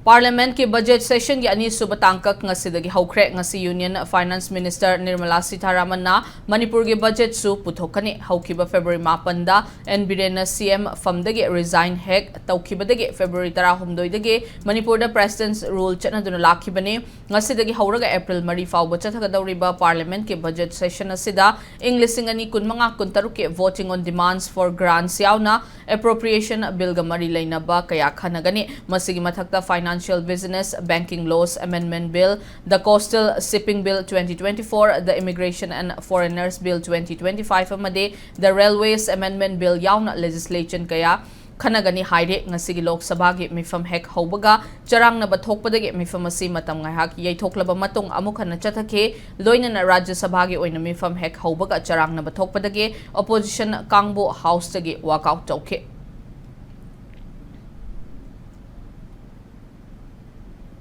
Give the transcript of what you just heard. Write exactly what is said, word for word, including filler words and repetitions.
Parliament ꯀꯤ budget session ꯒꯤ ꯑꯅꯤꯁꯨꯕ ꯇꯥꯡꯀꯛ ꯉꯁꯤꯗꯒꯤ ꯍꯧꯈ꯭ꯔꯦ꯫ ꯉꯁꯤ Union Finance Minister Nirmala Sitharaman ꯅ ꯃꯅꯤꯄꯨꯔꯒꯤ budget ꯁꯨ ꯄꯨꯊꯣꯛꯀꯅꯤ꯫ ꯍꯧꯈꯤꯕ February ꯃꯥꯄꯟꯗ N ꯕꯤꯔꯦꯟꯅ C M ꯐꯝꯗꯒꯤ resign ꯍꯦꯛ ꯇꯧꯈꯤꯕꯗꯒꯤ February ꯇꯔꯥꯍꯨꯝꯗꯣꯏꯗꯒꯤ ꯃꯅꯤꯄꯨꯔꯗ President's Rule ꯆꯠꯅꯗꯨꯅ ꯂꯥꯛꯈꯤꯕꯅꯤ꯫ ꯉꯁꯤꯗꯒꯤ ꯍꯧꯔꯒ April ꯃꯔꯤ ꯐꯥꯎꯕ ꯆꯠꯊꯒꯗꯧꯔꯤꯕ Parliament ꯀꯤ budget session ꯑꯁꯤꯗ ꯏꯪ ꯂꯤꯁꯤꯡ ꯑꯅꯤ ꯀꯨꯟꯃꯉꯥ ꯀꯨꯟꯇꯔꯨꯛꯀꯤ Voting on Demands for Grants ꯌꯥꯎꯅ Appropriation Bill ꯒ ꯃꯔꯤ ꯂꯩꯅꯕ ꯀꯌꯥ ꯈꯟꯅꯒꯅꯤ꯫ ꯃꯁꯤꯒꯤ ꯃꯊꯛꯇ Financial Business Banking Laws Amendment Bill, The Coastal Shipping Bill twenty twenty-four, The Immigration and Foreigners Bill twenty twenty-five ꯑꯃꯗꯤ The Railways Amendment Bill ꯌꯥꯎꯅ legislation ꯀꯌꯥ ꯈꯟꯅꯒꯅꯤ ꯍꯥꯏꯔꯦ꯫ ꯉꯁꯤꯒꯤ ꯂꯣꯛ ꯁꯚꯥꯒꯤ ꯃꯤꯐꯝ ꯍꯦꯛ ꯍꯧꯕꯒ ꯆꯔꯥꯡꯅꯕ ꯊꯣꯛꯄꯗꯒꯤ ꯃꯤꯐꯝ ꯑꯁꯤ ꯃꯇꯝ ꯉꯥꯏꯍꯥꯛ ꯌꯩꯊꯣꯛꯂꯕ ꯃꯇꯨꯡ ꯑꯃꯨꯛ ꯍꯟꯅ ꯆꯠꯊꯈꯤ꯫ ꯂꯣꯏꯅꯅ ꯔꯥꯖ꯭ꯌ ꯁꯚꯥꯒꯤ ꯑꯣꯏꯅ ꯃꯤꯐꯝ ꯍꯦꯛ ꯍꯧꯕꯒ ꯆꯔꯥꯡꯅꯕ ꯊꯣꯛꯄꯗꯒꯤ opposition ꯀꯥꯡꯕꯨ House ꯇꯒꯤ walk out ꯇꯧꯈꯤ꯫